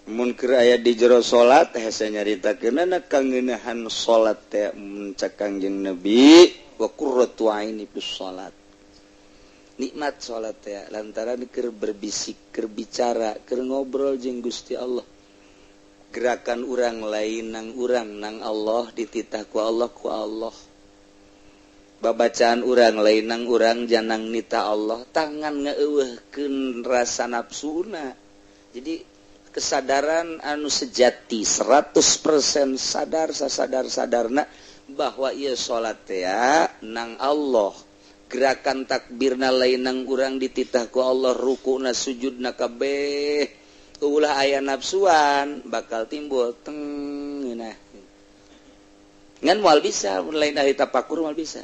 Mun keur aya di jero salat hese nyaritakeunana kangeunahan salat teh mun cek Kangjeng Nabi wa qurratu aini fis salat. Nikmat salat teh lantaran keur berbisik, keur bicara, keur ngobrol jeung Gusti Allah. Gerakan urang lain nang urang nang Allah dititah ku Allah ku Allah. Babacaan urang lain nang urang janang nita Allah, tangan ngeueuhkeun rasa nafsuna. Jadi kesadaran anu sejati 100% sadar sasadar-sadarna bahwa ieu salat teh nang Allah. Gerakan takbirna lain nang urang dititah ku Allah, rukuna sujudna kabeh ulah aya nafsuan bakal timbul teng ngeunah. Ngan moal bisa mun lain ahli tapakur moal bisa.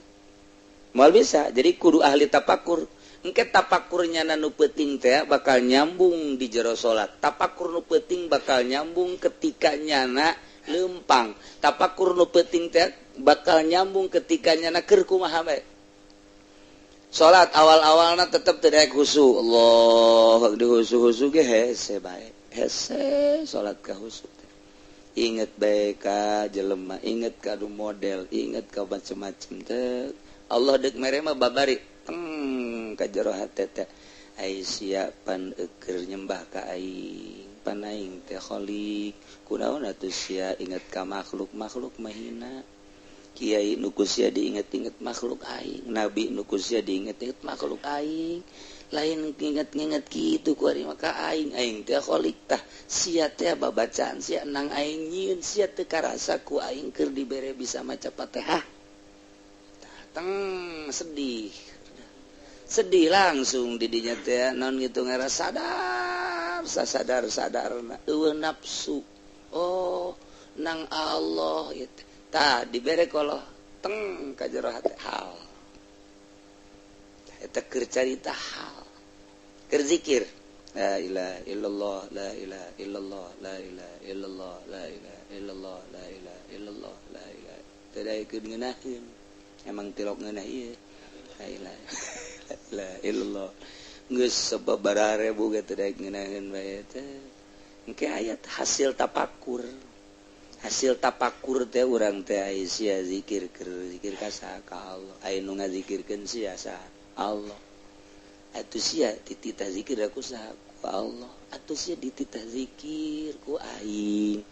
Moal bisa. Jadi kudu ahli tapakur. Engke tapakurnya nu peuting teh bakal nyambung di jero salat. Tapakur nu peuting bakal nyambung ketika nyana lempang. Tapakur nu peuting teh bakal nyambung ketika nyana keur kumaha bae. Salat awal-awalna tetep teu daek khusyuk. Allah di khusyuk-khusyuk ge hese bae. Hese salat ka khusyuk teh. Inget bae ka jelema, inget ka du model, inget ka macem-macem teh. Allah deuk mere mah babari. Ka jero hate teh ai sia pan eueur nyembah ka aing, pan aing teh khalik. Kunaon atuh sia inget ka makhluk, makhluk mahina. Kiai nu ku sia diinget-inget makhluk aing, nabi nu ku sia diinget-inget makhluk aing. Lain nginget-nginget kitu ku ari maka aing, aing teh khalik tah sia teh babacaan sia nang aing nyieun sia teu karasa ku aing keur dibere bisa maca Fatihah. Tah teng sedih. Sedih langsung didinya teh naon gitu ngara sadar sasadar sadarna eueuh nafsu. Oh nang Allah ieu teh tah dibere ku Allah teng ka jero hate hal eta keur carita hal keur zikir la ilaha illallah la ilaha illallah la ilaha illallah la ilaha illallah la ilaha illallah la ilaha teu daekeun ngeunaheun emang tilok ngeunah ieu la ilaha la illallah geus sababaraha ribu ge teu daek ngeunaheun bae teh. Engke aya hasil tapakur. Hasil tapakur teh urang teh aya sia zikir keur zikir ka saha ka Allah. Aya nu ngazikirkeun sia saha Allah. Atuh sia dititah zikir ku saha ku Allah. Atuh sia dititah zikir ku aing.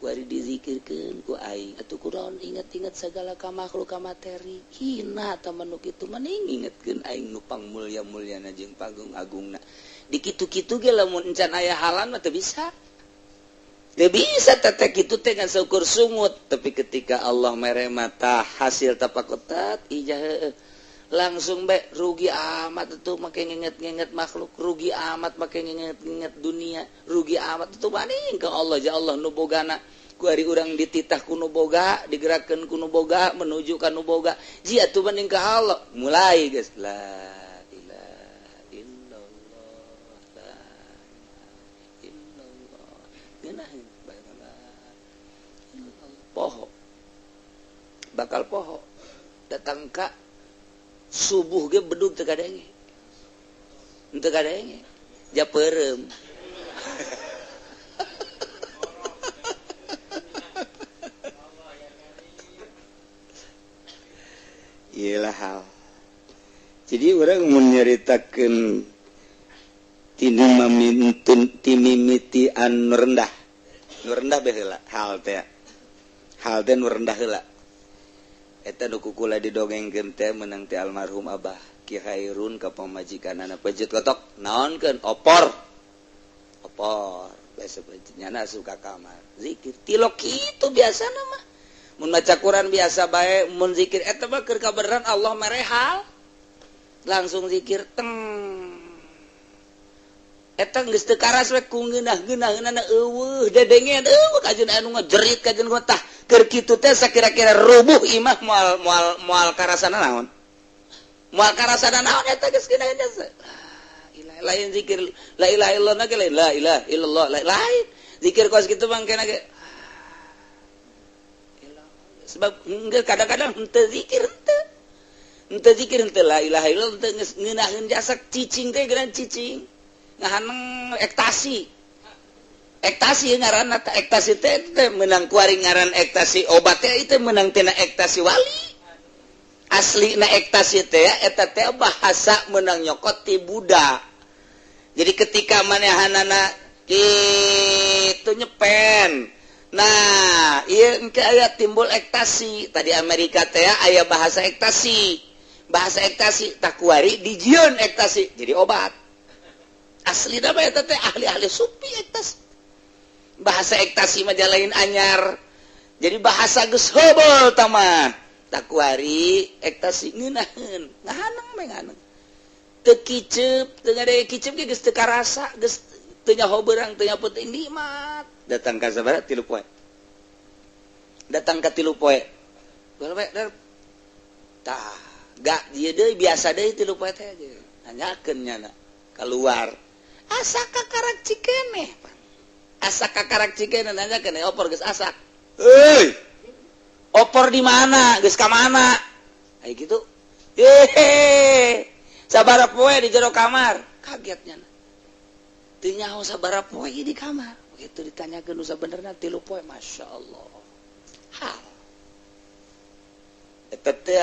Ku ari dizikirkeun ku aing. Atuh kunaon inget-inget sagala ka makhluk ka materi. Hina tah nu kitu mending ingetkeun aing nu pangmulya-mulyana jeung pagung-agungna. Di kitu-kitu ge lamun encan aya halan mah teu bisa. Teu bisa teteh kitu teh ngan saukur sungut, tapi ketika Allah mere mata hasil tapakutat ijah heueuh. Langsung bae rugi amat tuh make nginget-nginget makhluk, rugi amat make nginget-nginget dunia, rugi amat tuh banding ke Allah. Ya Allah nu bogana ku ari urang dititah ku nu boga, digerakkeun ku nu boga, menuju ka nu boga. Jia tuh banding ka Allah. Mulai geus la ilaha illallah la ilaha illallah. Ngeunaheun bae la illallah. Poho. Bakal poho. Datang ka subuh ge bedug teu kadenge. Teu kadenge. Ja peureum. Iyalah hal. Jadi urang mun nyaritakeun timimiti anu rendah. Nu rendah bae heula hal teh. Hal teh nu rendah heula. Eta nu kukula didongengkeun teh meunang teh almarhum Abah Ki Hairun ka pamajikanana pejeut kotok naonkeun opor. Opor biasa pejeut nyana asup ka kamar. Zikir tilok kitu biasana mah. Mun maca Quran biasa bae, mun zikir eta mah keur kabeneran Allah mere hal. Langsung zikir teng. Eta geus teu karas we ku ngeunah-ngeunaheunana eueuh dedengean eueuh kajeun anu ngejerit kajeun tah keur kitu teh sakira-kira rubuh imah moal moal moal karasana naon. Moal karasana naon eta geus ngeunaheun jasa. Lain zikir la ilaha illallah ge lain la ilaha illallah lain. Zikir kos kitu mangkena ge. Sebab kadang-kadang henteu zikir henteu. Henteu zikir henteu la ilaha illallah henteu geus ngeunaheun jasa cicing teh geura cicing. Ngahaneng ektasi. Ektasi ngaranna teh, ektasi teh teh meunang kuari ngaran ektasi obat teh itu meunang tina ektasi wali. Asli na ektasi teh eta teh bahasa meunang nyokot ti Buddha. Jadi ketika manehanana kitu nyepen. Nah, ieu engke aya timbul ektasi. Tadi Amerika teh aya bahasa ektasi. Bahasa ektasi takuari dijieun ektasi jadi obat. Asli mah eta teh ahli-ahli sufi ektasi. Bahasa ektasi mah lain anyar. Jadi bahasa geus hobol tah mah. Takuari ektasi ngeunaheun, ngahaneng we ngahaneng. Teu kiceup, teu ngade kiceup ge geus teu karasa, geus teu nyaho beurang, teu nyaho peuting, nikmat. Datang ka sabaraha 3 poe. Datang ka 3 poe. Tah, gak dia deui biasa deui 3 poe teh nanyakeun nyana keluar. Asa kakarak cikeneh. Asa kakarak cikeneh nanyakeun opor geus asak. Heuy. Opor di mana? Geus ka mana? Aya kitu. Hehe. Sabaraha poe di jero kamar. Kaget nyana. Teu nyaho sabaraha poe di kamar. Begitu ditanyakeun nu sabenerna 3 poe, Masya Allah. Hal. Eta teh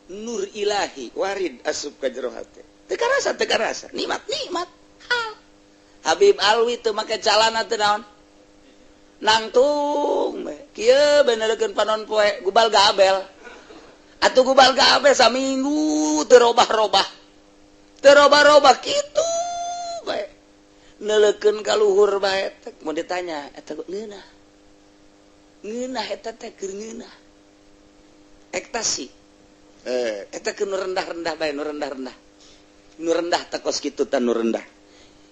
nur ilahi warid asup ka jero hate. Teu karasa, teu karasa. Nikmat, nikmat. Hal. Habib Alwi teu make calana teu naon. Nangtung we. Kieu benerkeun panon poe gubal gabel. Atuh gubal gabel saminggu teu robah-robah. Teu robah-robah kitu bae. Neulekeun ka luhur bae teh mun ditanya eta ngeunah. Ngeunah eta teh keur ngeunah. Ektasi. Eta keur nu rendah-rendah bae, nu rendah-rendah. Nu rendah teh kos kitu teh nu rendah.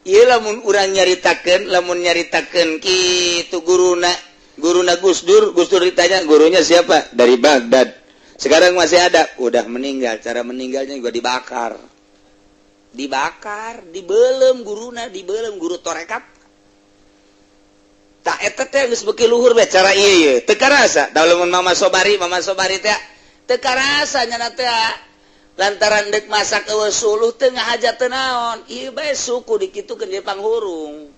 Ieu lamun urang nyaritakeun, lamun nyaritakeun kitu guruna, guruna Gus Dur, Gus Dur ditanya gurunya siapa? Dari Baghdad. Sekarang masih ada, udah meninggal. Cara meninggalnya juga dibakar. Dibakar, dibelem guruna, dibelem guru torekat. Tak eta teh geus beuki luhur bae cara ieu ye. Teu karasa. Da lamun Mama Sobari, Mama Sobari teh teu karasa nya teh lantaran dek masak eueuh suluh teu ngahaja teu naon. Ieu bae suku dikitukeun di panghurung.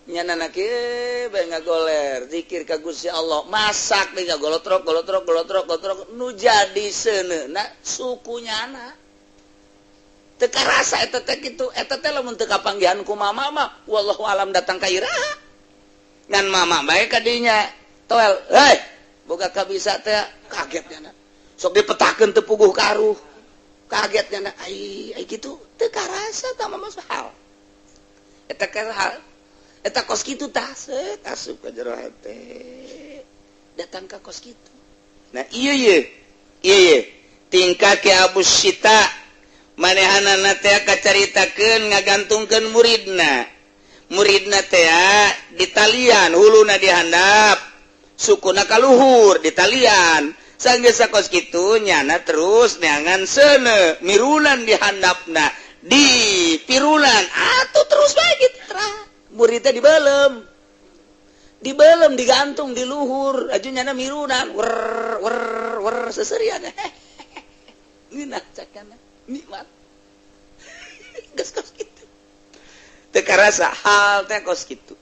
Nya kieu bae ngagoler zikir ka Gusti Allah, masak deui ngagolotrok golotrok golotrok golotrok nu jadi seuneuna suku nyana. Teu karasa eta teh kitu, eta teh lamun teu kapanggihan ku mama mah wallahu alam datang ka iraha. Ngan mama bae ka dinya toel, hei boga kabisa teh kaget nyana. Sok dipetakeun teu puguh karuh. Kaget nyana ai ai kitu teu karasa tah mama hal. Eta ka hal eta kos kitu tah set asup ka jero hate. Datang ka kos kitu. Nah ieu ye. Ieu ye. Tingkah ke Abu Sita manehanana teh kacaritakeun ngagantungkeun muridna. Muridna teh ditalian huluna dihandap, sukuna kaluhur ditalian. Sanggeus sakos kitu nyana terus neangan seuneu mirunan dihandapna, di pirunan atuh terus bae kitu terah. Muridna dibelem. Dibelem digantung di luhur, aju nyana mirunan wer wer wer seserian. Ngeunah cakana nikmat. Geus kos kitu. Teu karasa hal teh kos kitu.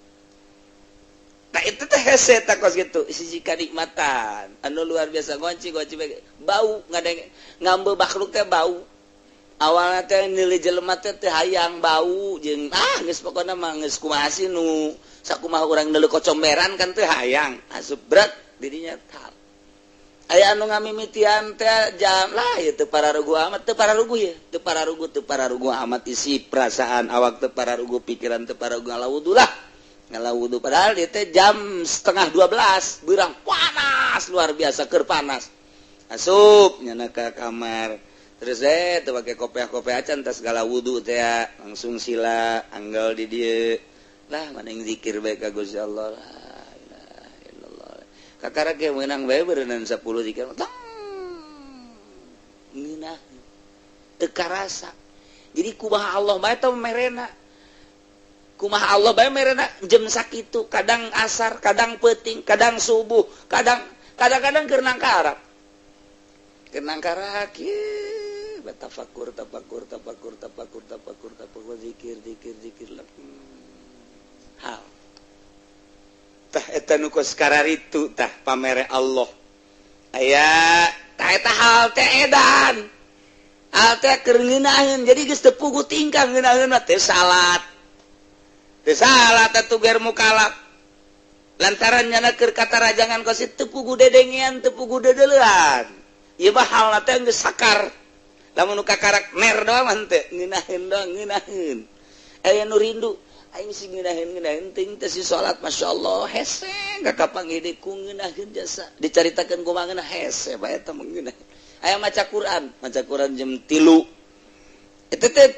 Nah itu teh hese teh kos kitu sisi kanikmatan anu luar biasa ngonci-ngonci bau ngadeng ngambe makhluk teh bau. Awalna teh nilai jelema teh teu hayang bau jeung ah geus pokona mah geus kumaha sih nu sakumaha urang neuleuh kocomberan kan teu hayang asup berat dirinya tal. Aya anu ngamimitian teh jam lah ieu teu pararuguh amat, teu pararuguh ye, teu pararuguh, teu pararuguh amat isi perasaan awak teu pararuguh, pikiran teu pararuguh, ngala wudu lah. Ngala wudu padahal dia teh jam 11.30 beurang panas luar biasa keur panas. Asup nyana ka kamar. Terus teu pake kopiah-kopiah acan tas segala wudu teh langsung sila anggal di dieu. Lah maneh zikir bae ka Gusti Allah. La ilaha illallah. Kakara ge meunang bae beureunan 10 zikir. Tong. Ngeunah. Teu karasa. Jadi kumaha Allah bae teh merena. Kumaha Allah bae merena jam sakitu, kadang asar, kadang peuting, kadang subuh, kadang kadang-kadang keur nangkarap. Keur nangkarak kieu tafakur tafakur tafakur tafakur tafakur tafakur zikir zikir zikir hal. Eta nu kos kararitu tah pamere Allah. Aya tah eta hal teh edan. Hal teh keur ngeunaheun, jadi geus teu puguh tingkah ngeunaheun mah teu salat. Teu salat atuh ger mukalaf. Lantaran nyana keur katarajangan kos teu puguh dedengean, teu puguh dedeleuan. Ieu mah halna teh geus sakar. Lamun nu kakarak ner doang mah henteu, ngeunaheun doang ngeunaheun. Aya nu rindu, aing sing ngeunaheun ngeunaheun teuing teh si salat, masyaallah hese ka kapanggih deui ku ngeunaheun jasa. Dicaritakeun kumaha ngeunah hese bae eta mah ngeunaheun. Aya maca Quran, maca Quran jam 3. Eta teh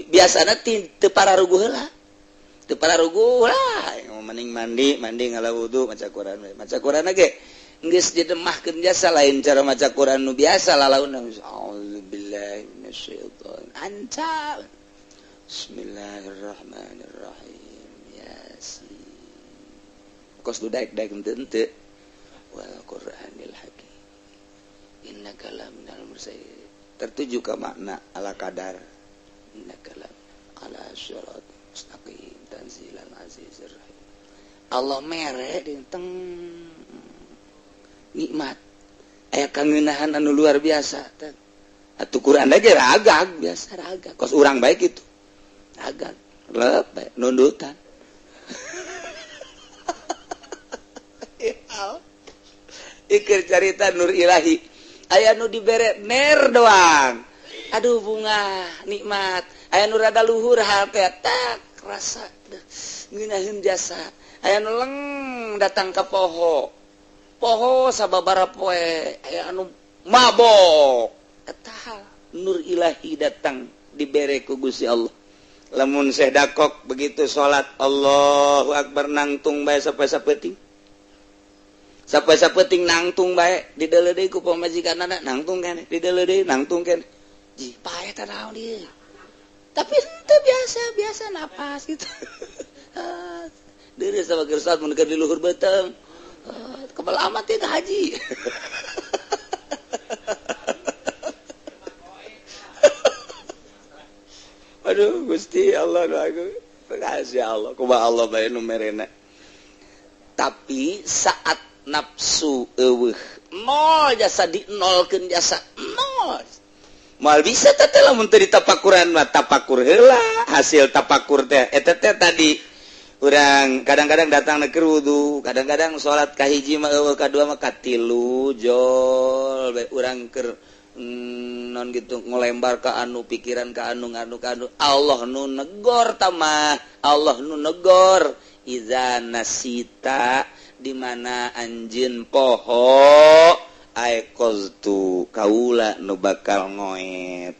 biasana teu pararuguh heula. Teu pararuguh lah, mending mandi, mandi ngala wudu maca Quran we. Maca Quran ge geus didemahkeun jasa, lain cara maca Quran nu biasa lalauna. Auzubillahi minasyaiton. Anca. Bismillahirrahmanirrahim. Yasin. Kos du daek-daek henteu henteu. Wal Qur'anil Hakim. Innaka laminal mursalin. Tertuju ke makna ala kadar. Innaka la ala sirat mustaqim tanzilal azizir rahim. Allah mere dinteng nikmat. Aya kangeunahan anu luar biasa. Atuh Quran ge ragag biasa ragag. Kos urang bae kitu. Ragag, lep bae nundutan. Ikir carita nur ilahi. Aya nu dibere ner doang. Aduh bunga nikmat. Aya nu rada luhur hate tak rasa ngeunaheun jasa. Aya nu leng datang ka poho. Poho sababaraha poe aya anu mabok. Eta nur ilahi datang dibere ku Gusti Allah. Lamun Syekh Dakok begitu salat Allahu Akbar nangtung bae sampai sapeting. Sampai sapeting nangtung bae dideuleu deui ku pamajikanana nangtung keneh, dideuleu deui nangtung keneh. Ji pae teh naon ieu? Tapi henteu biasa, biasa napas gitu. Deureuh sama keur salat mun keur di luhur beuteung. Kebal amat ieu haji. Aduh Gusti Allah nu agung. Makasih Allah, kumaha Allah bae nu merena. Tapi saat nafsu eueuh nol jasa dinolkeun jasa nol. Moal bisa teh lamun teu ditapakuran mah tapakur heula, hasil tapakur teh eta teh tadi urang kadang-kadang datang keur wudu, kadang-kadang salat ka hiji mah eueuh kadua mah katilu jol bae urang keur non gitu ngelembar ke anu pikiran ke anu nganu ke anu. Allah nu negor tamah, Allah nu negor iza nasita di mana anjeun poho aiqaztu kaula nu bakal ngoet.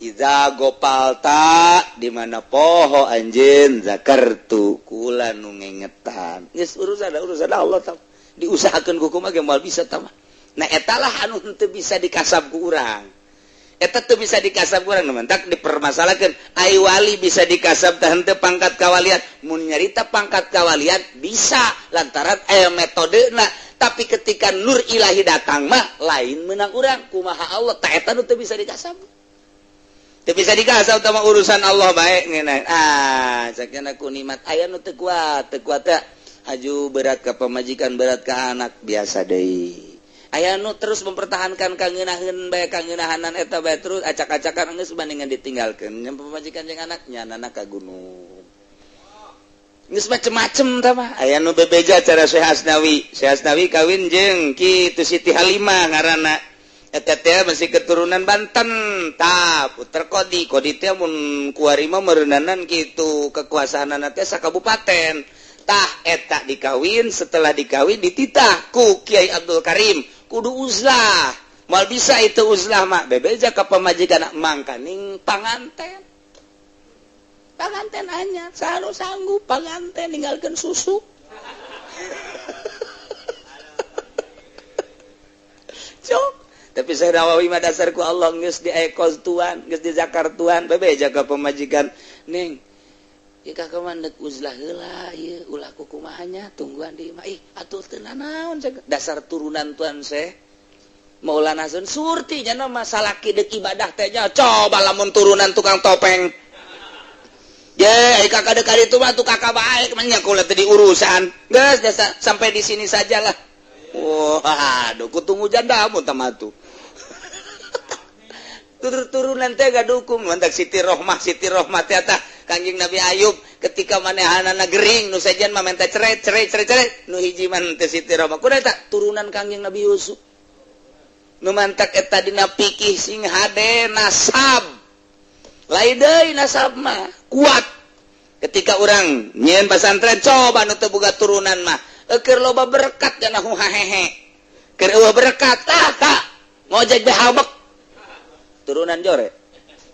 Iza gopalta di mana poho anjeun zakartu kula nu ngengetan. Geus urusan urusan Allah tam. Diusahakeun ku kumaha ge moal bisa tamah. Nah etalah anu henteu bisa dikasab ku urang. Eta teu bisa dikasab ku urang, mentak dipermasalahkeun. Ai wali bisa dikasab teh henteu pangkat kawalian. Mun nyarita pangkat kawalian bisa lantaran aya metodena, tapi ketika nur ilahi datang mah lain menang urang kumaha Allah tah eta nu teu bisa dikasab. Teu bisa dikasab tah mah urusan Allah bae ngeunah. Ah, sakjana ku nikmat aya nu teu kuat, teu kuat teh aju berat ka pamajikan, berat ka anak biasa deui. Aya nu terus mempertahankan kangeunaheun bae kangeunahanan eta bae terus acak-acakan geus bandingan ditinggalkeun nya pamajikan jeung anak nyanana ka gunung. Geus macem-macem tah mah. Aya nu bebeja cara Syekh Asnawi. Syekh Asnawi kawin jeung kitu Siti Halimah ngaranna. Eta teh masih keturunan Banten. Tah puter Kodi. Kodi teh mun kuari mah meureunnanan kitu kekuasaanana teh sakabupaten. Tah eta dikawin, setelah dikawin dititah ku Kiai Abdul Karim kudu uzlah. Moal bisa itu uzlah mah bebeja ka pamajikan mangkaning panganten. Panganten anyar selalu sanggup panganten ninggalkeun susu. Cok. Tapi saya Nawawi mah dasar ku Allah geus di ekos tuan, geus di zakar tuan, bebeja ka pamajikan ning ieu ka mandek uzlah heula ieu ulah kukumaha nya tungguan di imah. Ih atuh teu nanaon dasar turunan tuan Syekh Maulana Sun surti nya mah salaki deuk ibadah teh nya coba lamun turunan tukang topeng. Ye, kakak dekat itu mah tuh kakak baik, menya kula teh diurusan. Geus jasa sampai di sini sajalah. Wah, aduh, kutunggu janda mu tamatu. Turun-turunan teh gadukung mantak Siti Rohmah, Siti Rohmah teh tah Kanjeng Nabi Ayub ketika manehanana gering nu sejen mah menta cerai cerai cerai cerai, nu hiji mah teh Siti Rohmah kudu eta turunan Kanjeng Nabi Yusuf. Nu mantak eta dina pikih sing hade nasab. Lain deui nasab mah kuat. Ketika orang nyieun pasantren coba nu teu boga turunan mah keur loba berkat jangan hahehe. Keur eueuh berkat tah kak ngojek behabek turunan jore.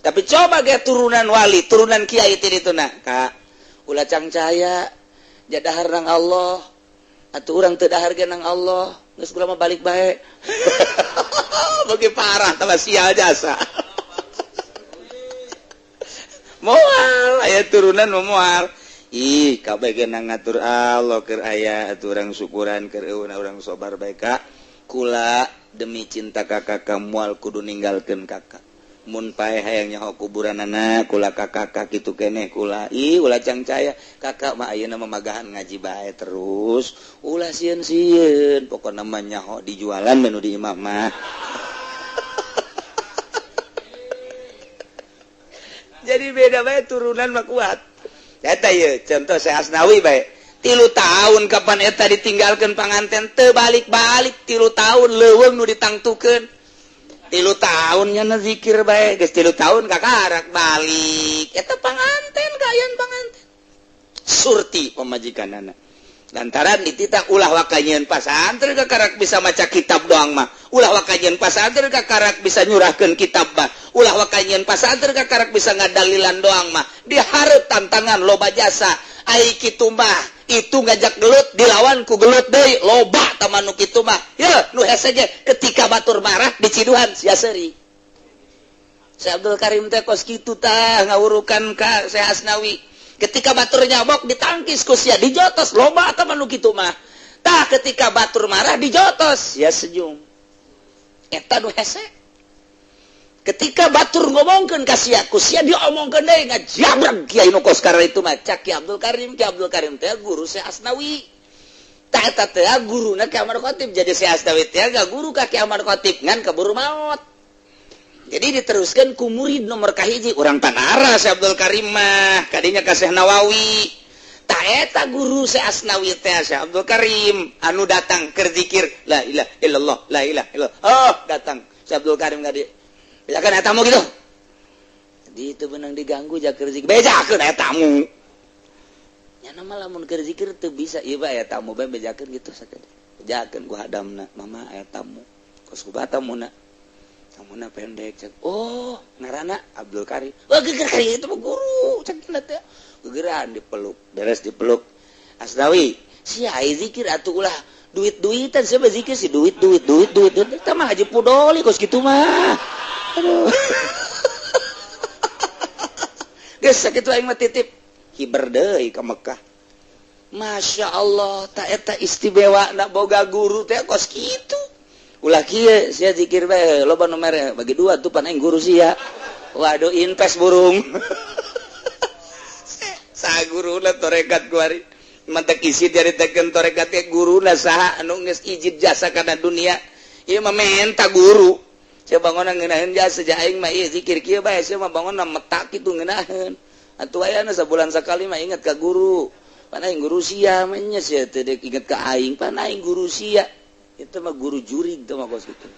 Tapi coba ge turunan wali, turunan kiai ti ditu na kak ulah cangcaya jadahar nang Allah atuh urang teu dahar ge nang Allah geus kula mah balik bae. Bagi parah tambah sial jasa. Moal aya turunan mah moal. Ih kabeh ge ngatur Allah keur aya atuh urang syukuran keur eueuna urang sabar bae ka. Kula demi cinta kakak moal kudu ninggalkeun kakak. Mun paeh hayang nyaho kuburanana kula ka kakak kitu keneh kula. Ih ulah cangcaya kakak mah ayeuna mamagahan ngaji bae terus. Ulah sieun-sieun pokona mah nyaho dijualan menu di imah mah. Jadi beda bae turunan mah kuat. Eta ieu contoh Syekh Asnawi bae. 3 tahun kapan eta ditinggalkeun panganten teu balik-balik 3 tahun leuweung nu ditangtukeun. 3 tahun nya zikir bae geus 3 tahun kakarak balik. Eta panganten kaayaan panganten. Surti pamajikanana. Lantaran dititah ulah waka nyieun pasantren kakarak bisa maca kitab doang mah. Ulah waka nyieun pasantren kakarak bisa nyurahkeun kitab mah. Ulah waka nyieun pasantren kakarak bisa ngadalilan doang mah. Dihareup tantangan loba jasa. Ai kitu mah itu ngajak gelut dilawan ku gelut deui loba taman nu kitu mah. Ye nu hese ge ketika batur marah diciduhan sia seuri. Syekh Abdul Karim teh kos kitu tah ngawurukan ka Syekh Asnawi. Ketika batur nyabok ditangkis ku sia dijotos loba taman nu kitu mah. Tah ketika batur marah dijotos sia senyum. Eta nu hese. Ketika batur ngomongkeun ka sia ku sia diomongkeun deui ngajabreg kiai nu kos kararitu mah cak Ki Abdul Karim. Ki Abdul Karim teh guru Syekh Asnawi. Tah eta teh guruna Ki Ahmad Khatib. Jadi Syekh Asnawi teh guru ka Ki Ahmad Khatib ngan keburu maot. Jadi diteruskan ku murid nomor kahiji urang Tanara Syekh Abdul Karim mah kadinya ka Syekh Nawawi. Tah eta guru Syekh Asnawi teh Syekh Abdul Karim anu datang keur zikir la ilaha illallah la ilaha illallah. Oh datang Syekh Abdul Karim ka dieu. Bejakeun eta tamu gitu. Jadi itu benang diganggu ja keur zikir. Bejakeun eta tamu. Nya mah lamun keur zikir teu bisa ieu bae aya tamu bae bejakeun gitu sakeun. Bejakeun ku hadamna, mama aya tamu. Kos ku tamuna. Tamuna pendek cek. Oh, ngaranna Abdul Karim. Wah geger kari itu mah guru cek teh. Gegeran dipeluk, beres dipeluk. Asnawi, sia ai zikir atuh ulah duit-duitan sia zikir si duit duit duit duit duit. Eta mah Haji Pudoli kos kitu mah. Aduh. Geus sakitu aing mah titip hiber deui ka Mekah. Masya Allah, ta eta istimewa na boga guru teh kos kitu. Ulah kieu sia zikir bae loba nu mere bagi dua tuh pan aing guru sia. Waduh invest burung. Saha guruna torekat kuari. Mantak isi diaritakeun torekat teh guruna saha anu geus ijid jasa kana dunia. Ieu mah menta guru. Sia bangunna ngeunaheun jasa ja aing mah ieu zikir kieu bae sia mah bangunna metak kitu ngeunaheun. Atuh ayana sabulan sakali mah inget ka guru. Pan aing guru sia mah nya sia teu deuk inget ka aing, pan aing guru sia. Itu mah guru jurig teu mah kos kitu.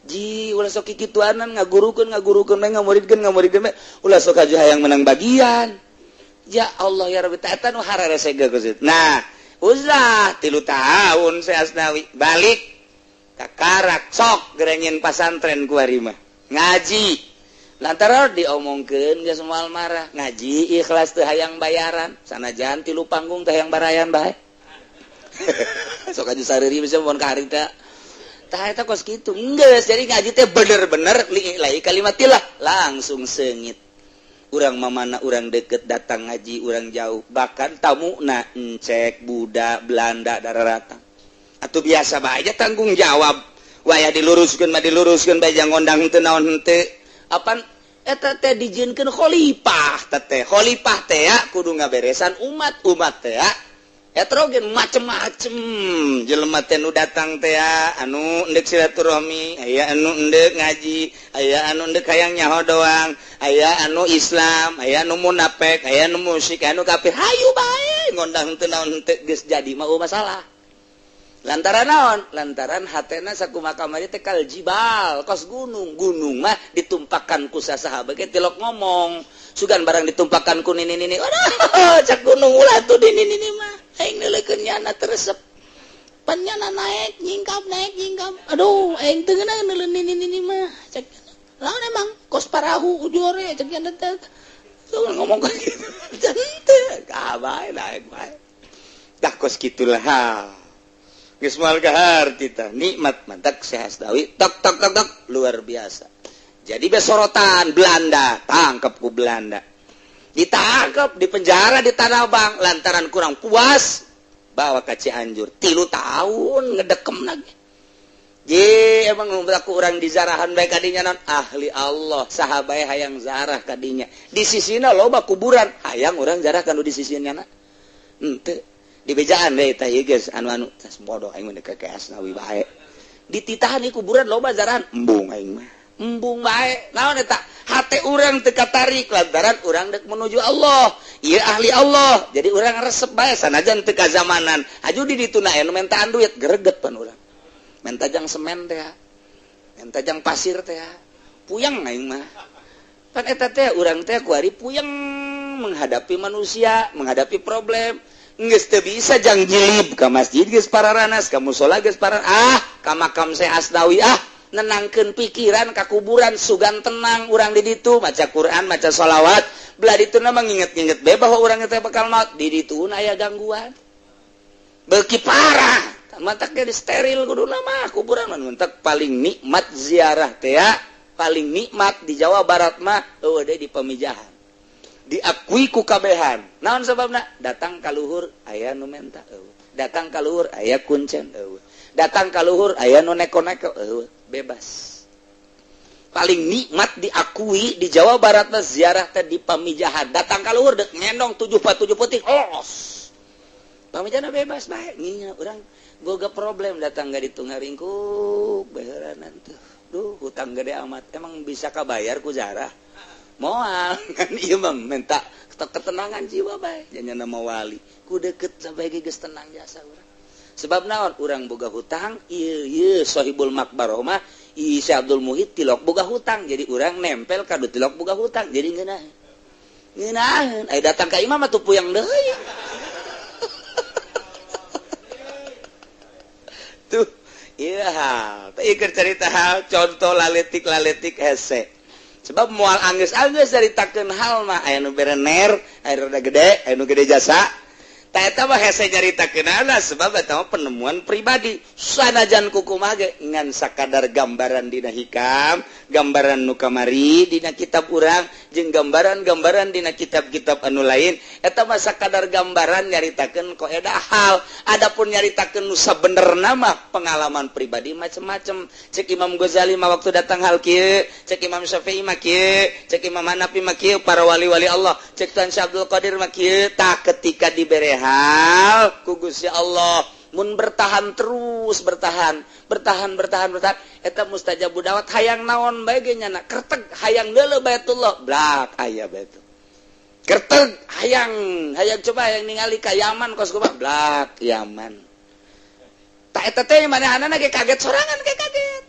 Ji ulah sok kikituanan ngagurukeun ngagurukeun bae ngamuridkeun ngamuridkeun bae ulah sok aju hayang menang bagian. Ya Allah ya Rabbi ta eta nu hararese ge kos kitu. Nah, uzlah 3 tahun Syekh Asnawi balik kakarak sok gerengin pasantren ku ari mah. Ngaji lantaran diomongkeun geus moal marah ngaji ikhlas teu hayang bayaran sanajan 3 panggung teh hayang barayan bae. Sok aju sareri bisa mun ka harita. Tah eta kos kitu. Geus jadi ngaji teh bener-bener lillahi kalimatillah langsung seungit. Urang mamana urang deket datang ngaji urang jauh bahkan tamuna encek budak Belanda dararata. Atuh biasa bae aja tanggung jawab. Wayah diluruskeun mah diluruskeun bae jang ngondang teu naon henteu. Apan Eta teh dijieunkeun khalifah teh, khalifah teh ya kudu ngaberesan umat, umat teh ya heterogen, macem-macem jelema teh nu datang teh ya, anu endek silaturahmi aya, anu endek ngaji aya, anu endek hayang nyaho doang aya, anu Islam aya, anu munafik aya, anu musyrik, anu kafir. Hayu bae ngondang teu naon teu geus jadi mah masalah. Lantaran naon? Lantaran hatena sakumaha kamari teh kal jibal, kos gunung. Gunung mah ditumpakan ku sasaha ge tilok ngomong. Sugan barang ditumpakan ku nini nini, aduh, cak gunung, ulah tuh di nini nini mah, aing neuleukeun nyana teresep pan, nyana naik nyingkap, naik nyingkap, aduh, aing teu ngeunah neuleun nini nini mah, cak. Lawan emang kos parahu ujore, cak nyana teh. Tuh ngomong kayak gitu teu kabae, naik bae dah, kos kitulah. Geus moal kaharti tah nikmat. Mantak Syekh Asnawi tok tok tok tok, luar biasa. Jadi besorotan Belanda, tangkap ku Belanda, ditangkap, di penjara di Tanah Abang. Lantaran kurang puas, bawa ke Cianjur, 3 tahun ngedekem lagi. Ye, emang aku orang di zarahan bae kadinya non ahli Allah sahabat hayang zarah kadinya. Di sisina loba kuburan, hayang orang zarah kan di sisinya na henteu di bejaan deh tah ieu geus anu-anu tas bodoh, aing mah ka Asnawi bae. Dititahan di kuburan loba zarahan, embung aing mah, embung bae. Naon eta? Hate urang teu katarik lantaran urang dek menuju Allah. Ieu ahli Allah, jadi urang resep bae sanajan teu kazamanan. Aju di ditu na anu mentaan duit greget pan urang, menta jang semen teh, menta jang pasir teh, puyeng aing mah. Pan eta teh urang teh kuari puyeng menghadapi manusia, menghadapi problem. Geus teu bisa jang jilib ka masjid geus pararanas, ka musola geus para, ah, ka makam Syekh Asnawi, ah, nenangkeun pikiran ka kuburan, sugan tenang urang di ditu maca Quran, maca sholawat. Belah ditu na menginget-inget be bahwa urang teh bakal maut. Di ditu aya gangguan beuki parah, mataknya di steril kudu nama kuburan mah. Mentak paling nikmat ziarah teh ya, paling nikmat di Jawa Barat mah eueuh deui di Pamijahan, diakui ku kabehan. Naon sababna? Datang ka luhur aya nu menta eueuh, datang ka luhur aya kuncen eueuh, datang ka luhur aya nu neko-neko eueuh, bebas. Paling nikmat diakui di Jawa Barat mah ziarah teh di Pamijahan. Datang ka luhur dek ngendong 7 7 peuting, los Pamijahan bebas bae. Nginya urang boga problem datang gak ditu ngaringkuk bayaran tuh, duh, hutang gede amat, emang bisa kabayar ku zarah? Moal kan. Ieu mah minta ketenangan jiwa bae, janya nama wali ku deket sampai geus tenang jasa urang. Sebab naon? Urang boga hutang ieu, ieu sahibul makbarah mah Syekh Abdul Muhid tilok boga hutang, jadi urang nempel kadu tilok boga hutang, jadi ngeunah ngeunaheun. Aya datang ka imam mah tuh puyeng deui tuh. Iya, hal teh keur cerita hal contoh laletik-laletik hese, sebab moal anggeus-anggeus caritakeun hal mah. Aya nu berener, aya rada gede, aya nu gede jasa. Tah, eta mah hese nyaritakeunana, sebab eta mah penemuan pribadi. Sanajan kukumaha ge ngan sakadar gambaran dina hikam, gambaran nu kamari dina kitab urang jeung gambaran-gambaran dina kitab-kitab anu lain, eta mah sakadar gambaran nyaritakeun koedah hal. Adapun nyaritakeun nu sabenerna mah pengalaman pribadi macem-macem. Cek Imam Ghazali mah waktu datang hal kieu, cek Imam Syafi'i mah kieu, cek Imam Hanafi mah kieu, para wali-wali Allah, cek Tuan Syekh Abdul Qadir mah kieu. Tak ketika dibere hal ku Gusti Allah, mun bertahan terus, bertahan, bertahan, bertahan, bertahan, eta mustajab dawat. Hayang naon bae ge nyana kerteg, hayang deuleu Baitullah, blak aya baitul. Kerteg hayang, hayang coba hayang ningali ka Yaman kos kumaha, blak Yaman. Tak eta teh manehanana ge kaget sorangan ge kaget.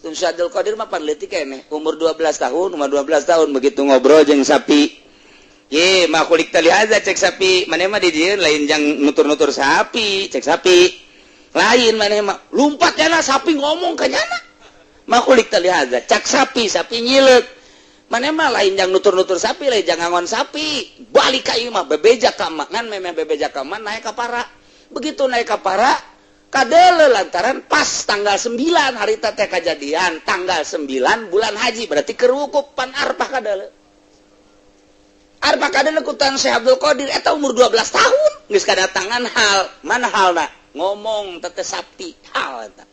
Tun Syekh Abdul Qadir mah pan leutik keneh, umur 12 tahun, umur 12 tahun begitu ngobrol jeung sapi. Ye, ma khuliqta lihaza, cek sapi, maneh mah di dieu lain jang nutur-nutur sapi, cek sapi. Lain maneh mah lumpat nyana, sapi ngomong ka nyana. Ma khuliqta lihaza, cak sapi, sapi nyileuk. Maneh mah lain jang nutur-nutur sapi, lain jang ngangon sapi. Balik ka ieu mah bebeja ka emak, ngan memeh bebeja ka emak naik ka para. Begitu naik ka para, kadele lantaran pas tanggal 9 hari teh kejadian, tanggal 9 bulan haji, berarti keur wukuf pan Arfah kadele. Arfah kadele ku Tan Syekh Abdul Qadir. Eta umur 12 tahun geus kadatangan hal. Mana halna? Ngomong teh sapi hal eta.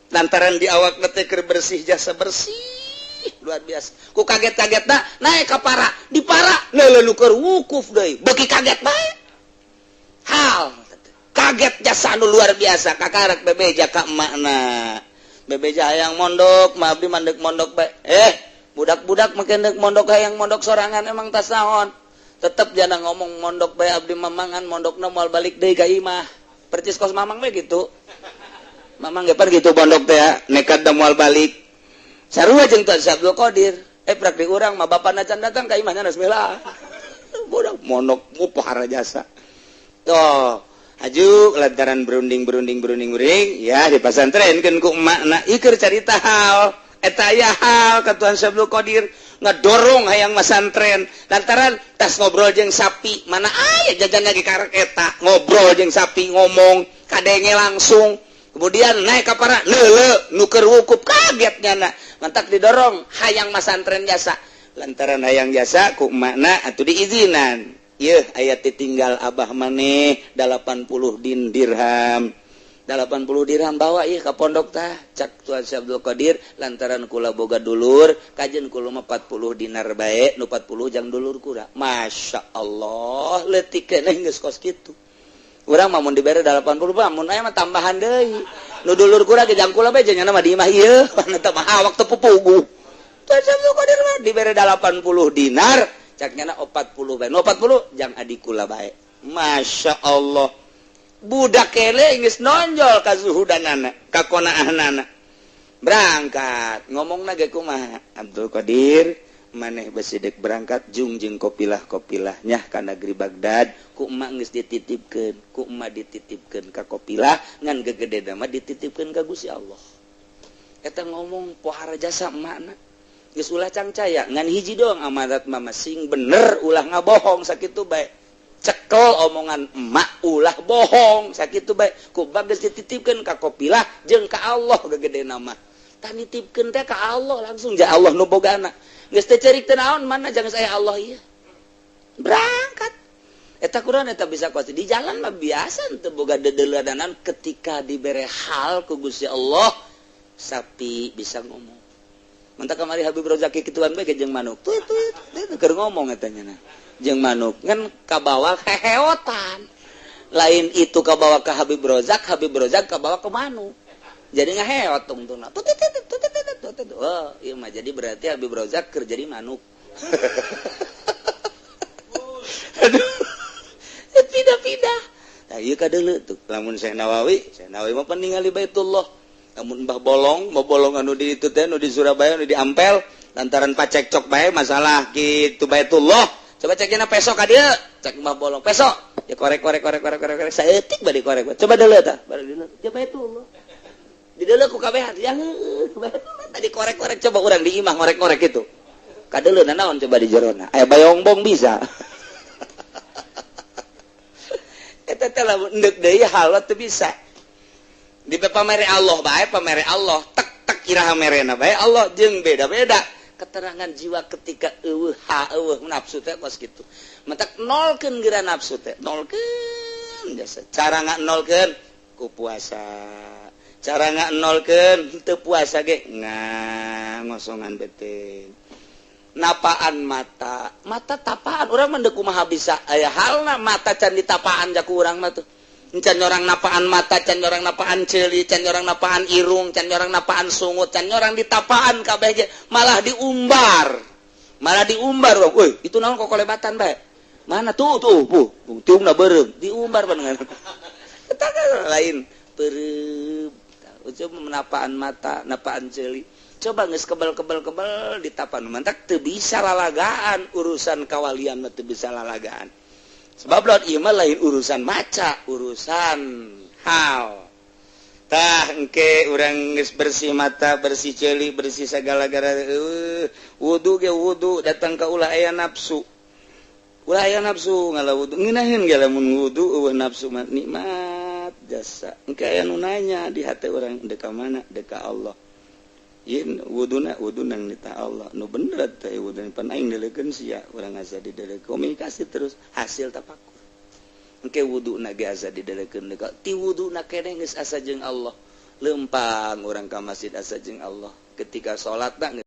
Lantaran di awak teh keur bersih jasa bersih. Luar biasa. Ku kaget-kagetna naik ka para, di para leuleuh nu keur wukuf deui. Beuki kaget bae. Hal kaget jasa anu luar biasa kakarak bebeja ka emakna. Bebeja hayang mondok, ma abdi mandek mondok bae. Budak-budak makin dek mondok hayang mondok sorangan emang tas naon. Tetep jangan ngomong mondok bae abdi mamangan mondokna moal balik deui ka imah. Percis kos mamang bae gitu. Mamang ge gitu pondok teh ya, nekat da moal balik. Sarua jeung Tuan Syekh Abdul Qadir. Prak di urang mah bapana can datang ka imahnya bismillah. Budak mondok mupahara jasa. Tuh, aju lantaran berunding berunding berunding berunding ya di pasantren kan ku emakna ieu carita hal eta aya hal ka Tuan Syekh Abdul Qadir ngedorong hayang masantren lantaran tas ngobrol jeung sapi mana aya jajan lagi karek eta ngobrol jeung sapi ngomong kadenge langsung kemudian naik ka para leuleuh nu keur wukuf kaget nyana mantak didorong hayang masantren jasa lantaran hayang jasa ku emakna atuh diizinan. Yeuh aya ditinggal abah maneh 80 din dirham 80 dirham bawa ieu ka pondok tah cak Tuan Syekh Abdul Qadir lantaran kula boga dulur kajen kula mah 40 dinar bae nu 40 jang dulur kula. Masya Allah leutik keneh geus kos kitu. Urang mah mun dibere 80 mah mun aya mah tambahan deui nu dulur kula ge jang kula bae janyana mah di imah ieu eta mah awak teu pupugu. Tuan Syekh Abdul Qadir mah dibere 80 dinar cak nyana 40 bae nu 40 jang adik kula bae. Masya Allah budak kele geus nonjol ka zuhudanana ka qonaahnana berangkat ngomongna ge kumaha Abdul Qadir maneh besi dek berangkat jung jeung kopilah-kopilahnya ka negeri Baghdad ku emak geus dititipkeun ku emak dititipkeun ka kopilah ngan gegedena mah dititipkeun ka Gusti Allah. Eta ngomong pohara jasa emakna geus ulah cangcaya ngan hiji doang amanat mama sing bener ulah ngabohong sakitu bae. Cekel omongan emak ulah bohong sakitu bae ku geus dititipkeun ka kopilah jeung ka Allah gegedena mah. Tah nitipkeun teh ka Allah langsung ja Allah nu bogana. Geus teu ceurik teu naon mana jangan saya Allah ieu. Berangkat. Eta kurang eta bisa kuasa di jalan mah biasa teu boga dedeuleudanan ketika dibere hal ku Gusti Allah sapi bisa ngomong. Mantak kamari Habib Rozaki kituan bae jeung manuk. Tuh tuh tuh keur ngomong eta nya. Jeung manuk ngan kabawa heheotan. Lain itu kabawa ka Habib Rozak, Habib Rozak kabawa ke manuk. Jadi ngaheot tungtungna. Tut tut tut tut tut. Oh, ieu mah jadi berarti Habib Rozak keur jadi manuk. Aduh. Pindah-pindah. Tah ieu kadeuleu tuh. Lamun Syekh Nawawi, Syekh Nawawi mah ningali Baitullah. Lamun Mbah Bolong, Mbah Bolong anu di itu teh nu di Surabaya nu di Ampel lantaran pacekcok bae masalah kitu Baitullah. Coba ceknya pesok ka dieu, cek Mbah Bolong pesok. Ya korek korek korek korek korek korek saeutik bade korek. Coba deuleu tah, bade deuleu. Ya Baitullah. Di deuleu ku kabehan. Ya heueuh, Baitullah tadi korek-korek coba urang di imah ngorek-ngorek kitu. Kadeuleu naon coba di jerona. Aya bayongbong bisa. Eta teh lamun endek deui hal teu bisa. Di pamere Allah bae, pamere Allah tek tek iraha merena bae Allah jeung beda-beda keterangan jiwa ketika eueuh ha eueuh nafsu teh kos kitu. Mentak nolkeun geura nafsu teh, nolkeun jasa. Cara nganolkeun ku puasa. Cara nganolkeun teu puasa ge ngosongan bete. Napaan mata, mata tapaan urang mah deuk kumaha bisa aya halna mata can ditapaan jaku urang mah tuh. Can orang napaan mata, can orang napaan ceuli, can orang napaan irung, can orang napaan sungut, can orang ditapaan kabeh ge malah diumbar. Malah diumbar, woi, itu naon kok kolebatan bae. Mana tuh tuh, puh, tiungna beureum, diumbar panengan. Eta lain beureum. Coba menapaan mata, napaan ceuli. Coba geus kebel-kebel-kebel ditapan mantak teu bisa lalagaan urusan kawalian mah teu bisa lalagaan. Sebab lawan ieu mah lain urusan maca, urusan hal. Tah engke urang geus bersih mata, bersih ceuli, bersih sagala-gara wudu ge wudu datang ka ulah aya nafsu. Ulah aya nafsu ngala wudu ngeunaheun ge lamun wudu eueuh nafsu mah nikmat jasa. Engke aya nu nanya di hate urang deuk ka mana? Deuk ka Allah. Yen wuduna wudu nang nita Allah nu bener teh wudu pan aing dileukeun sia urang asa didelekeun komunikasi terus hasil tafakur engke wuduna ge asa didelekeun deuk ti wuduna keneh geus asa jeung Allah leumpang urang ka masjid asa jeung Allah ketika salatna